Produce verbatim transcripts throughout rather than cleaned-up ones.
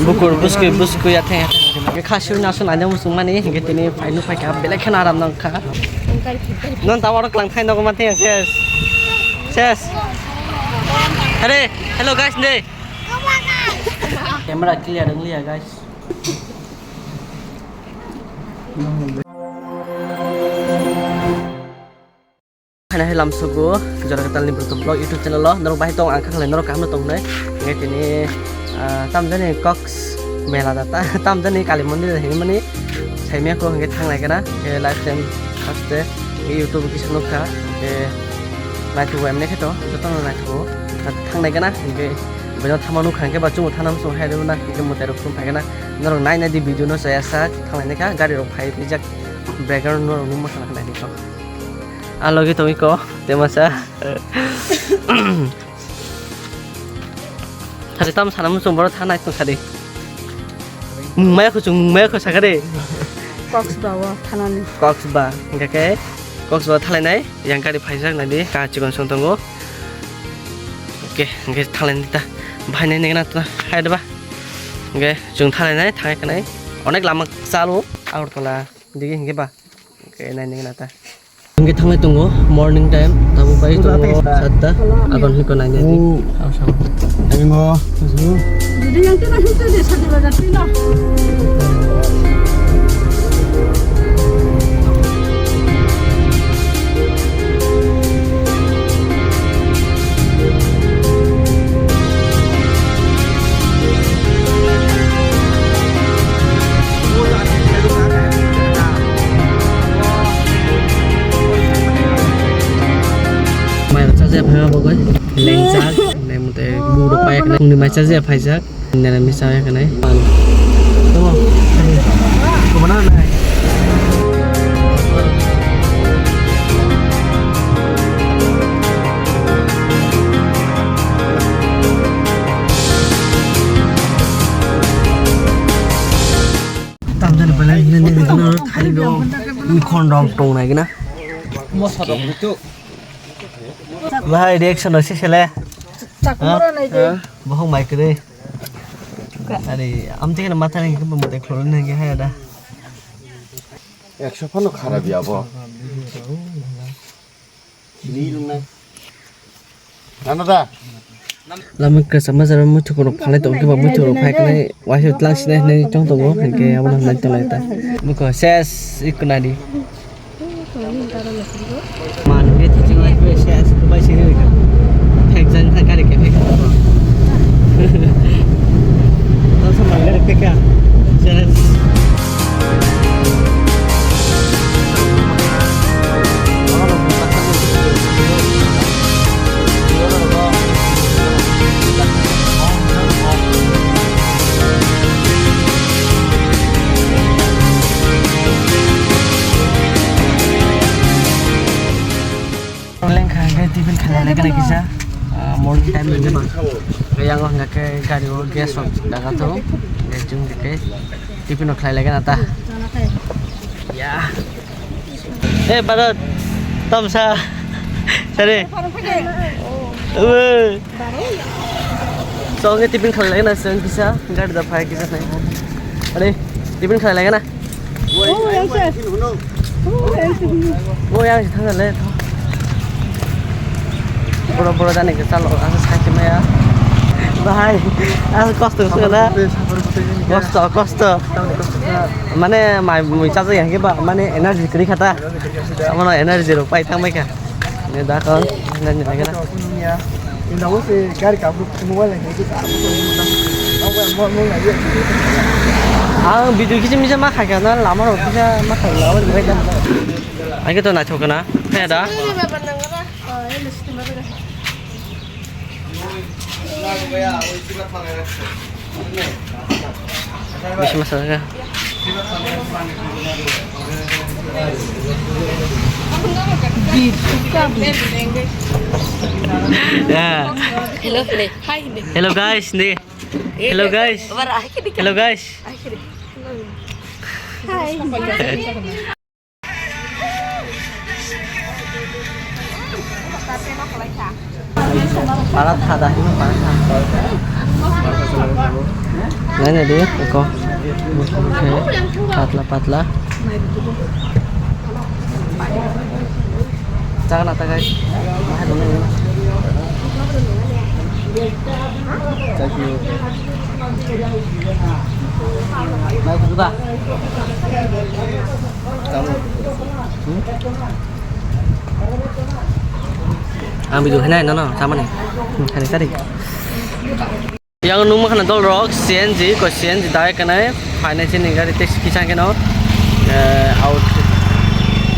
Bukur, buskui, buskui, ya theng, ya theng. Kha siu na sun aja musung mani, hingke tini painu paika, belek kheno aram nang kha. Non ta oro klang thai nogo ma theng, ses. Ses. Are, hello guys, ne. Camera clear wng liya, guys. Haino hai lamsogo Jora Katal ni Bruto Vlog YouTube channel o norok bahai tong, ang kha khlai norok kaham no tong hinwi. Hingke tini, ah, tamjani Kok mela da ta, tamjani Kali Mondir hinwi mani saimya ko hingke thanglai kana, hingke live stream haste YouTube kisa nukha, hingke naithugo emne kheto, jotono naithugo, thanglai kana, hingke boino thama nukha, hingke ba chungo thana muchungo hai rwna, hingke mwtai rok phunuk phai kana, norok nai nai di video no chaya sak, thanglai nai kha, gari rok phai phaijak, background norok nukma khana khana di kho. A logi tongwi ko, temasa. Hari tam sana muchung borok thanai tong sadi. Maya khuchung, maya khu sakade. Koks ba o thanani. Koks ba, hingke ke koks ba thalai nai, yang gari phaijak nai di, ka chikon song tongo. Oke, hingke thalai nai ta, bahai nai nai na ta, hai da ba. Hingke chung thalai nai, thangai kanai, onek lama chalo, Agartala digi hingke ba. Oke, nai nai na ta. Hingke thanglai tongo, morning time, tabuk bai tongo satta, aboni hiko nai nai di. Ayungo. Jadi yang kena itu dia satu baga tino. Mai rok chajakya phai ma bo goi lengjak, nai mothe buro payak nai muni mai chajakya phaijak. Nene misa ya kanai. Tamo. Kemana nai? Tamjani belai nini nini thani do. Khondong tong nai gina. Bahai reaction ase sele. Chakmara nai de. Bohong mai kre. Are, amte kana matha nang khe bumte khulun nang khe haya da. Ekso phano kharap ya bo. Ni lungnai. Nana da. Lama kwchama jara muitu kono phalai tong khe ba muitu rok phai khe waisa tlang sinai hinai tong tongo, hinkhe abono hinai tong lai ta. Buko ses ikunadi. Man, be teaching life be ses kubai sini wika. Thek jang thang kari ke phek. Tasa man gari phek ka. Ses. Lengkha hingke tiffin khaina lekha kisa, ah, morning time ni ma. Yang hingke gari o gas rok daga to, gas chung hingke tiffin rok khlai lekha na ta. Ya. Eh, Bharat, tamsa. Sorry. Oi. Song ke tiffin khalai na song kisa, gari da phai kisa nai. Are, tiffin khalai na. Oh, yang sih. Oh, yang sih. Oh, yang sih thang le. Boro boro jani ke chalo, asa sakhe maya. Bahai, asa kosto kosto na. Kosto, kosto. Mane mai mui chajakya hingke ba, mane energy kwrwi kha ta. Omono energy rok pai thang bai kha. Ne da kon, ne ne gana. Ang video kisa misa ma khaikha na lama rok kisa ma khaikha lama rok. Ang khe to naithok kana, khe da. Bisi masa ka. Ya. Hello, hello. Hi, hindi. Hello, guys, hindi. Hello, guys. Hello, guys. Hi. Para thada hino para thada. Nai nai di, eko. Oke, patla, patla. Chakna takai. Thank you. Mai kudu ka? Ang video khainai nono, chamani. Hmm, khainai kari. Yang nung makhana dol rok C N G, ko C N G dai kanai, finance ni gari taxi kichang keno, eh, out.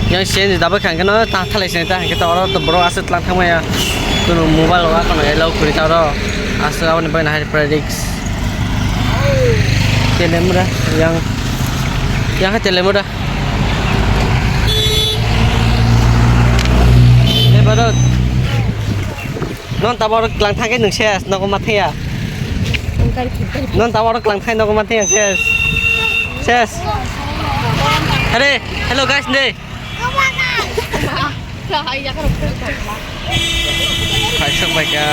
Yang C N G dabai khang keno, ta thalai sini ta, kita oro to borok aswk tlang thangmaya. Kuno mobile o akhano allow kuri ta oro. Aswk aboni bagwi hai prai risk. Telemura, yang, yang hai telemura. Eh, Bharat. Non tabor klang thangkhe nung ses, nogo mathaya. Non tabor klang thangkhe nogo mathaya ses. Ses. Are, hello guys, ne. Kaisa baika.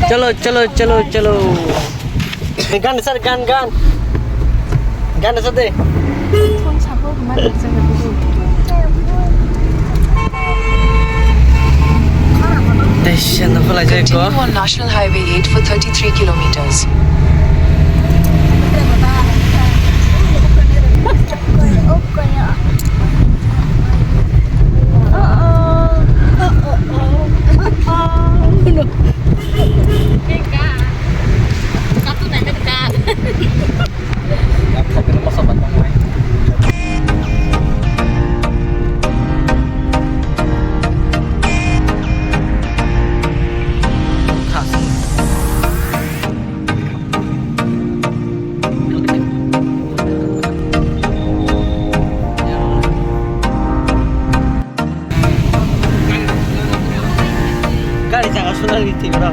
Chalo, chalo, chalo, chalo. Gan sir, gan, gan. Gan sir de. Tei sendo khulai jai ko. Continue on National Highway eight for thirty-three kilometers. Gari chaka suna riti bro.